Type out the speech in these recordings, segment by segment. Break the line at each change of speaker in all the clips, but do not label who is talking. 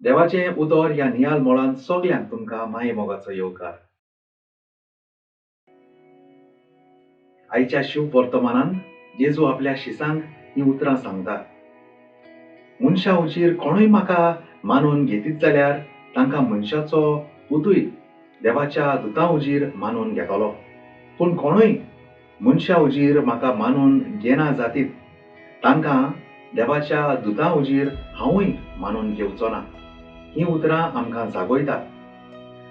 देवाचें उतर ह्या नियाल मोळान सगल्यांक तुमकां माये मोगाचो येवकार. आयच्या शिव वर्तमानान जेजू आपल्या शिसांक हीं उतरां सांगता. मनशा उजीर कोणूय म्हाका मानून घेतीत जाल्यार तांकां मनशाचो पुतूय देवाच्या दुतां उजीर मानून घेतलो. पूण कोणूय मनशा उजीर म्हाका मानून घेना जातीत तांकां देवाच्या दुतां उजीर हांवूय मानून घेवचो ना. हीं उतरां आमकां जागयतात.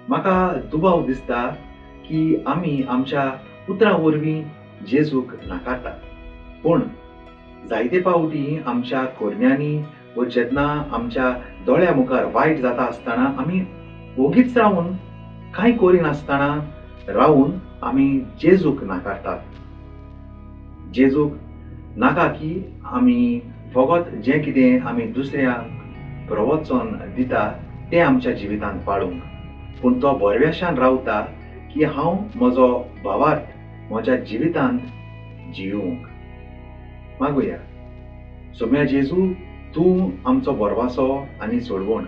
म्हाका दुबाव दिसता की आमी आमच्या उतरां वरवीं जेजूक नाकारतात. पूण जायते फावटी आमच्या करण्यांनी व जेन्ना आमच्या दोळ्या मुखार वायट जाता आसतना आमी ओगीच रावन कांय करिनासतना रावन आमी जेजूक नाकारतात. जेजूक नाका की आमी फकत जें कितें आमी दुसऱ्यांक प्रवचन दिता तें आमच्या जिवितांत पाळूंक. पूण तो बरव्याशान रावता की हांव म्हजो भावार्थ म्हज्या जिवितांत जियोवंक. मागुया. सोम्या जेजू, तूं आमचो बरवासो आनी सोडवण.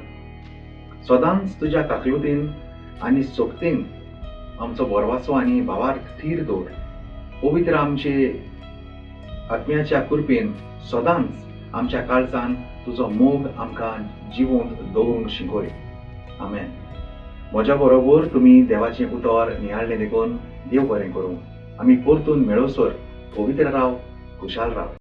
सदांच तुज्या काकलुतीन आनी सोक्तीन आमचो बरवासो आनी भावार्थ थीर दवर. पवित्र आमचे आत्म्याच्या कृपेन सदांच आमच्या काळजान तुजो मोग आमकां जिवंत दवरूंक शिकय. आमेन. म्हज्या बरोबर तुमी देवाचें उतर नियाळ्ळें देखून देव बरें करूं. आमी परतून मेळोसर पवित्र राव, खुशाल राव.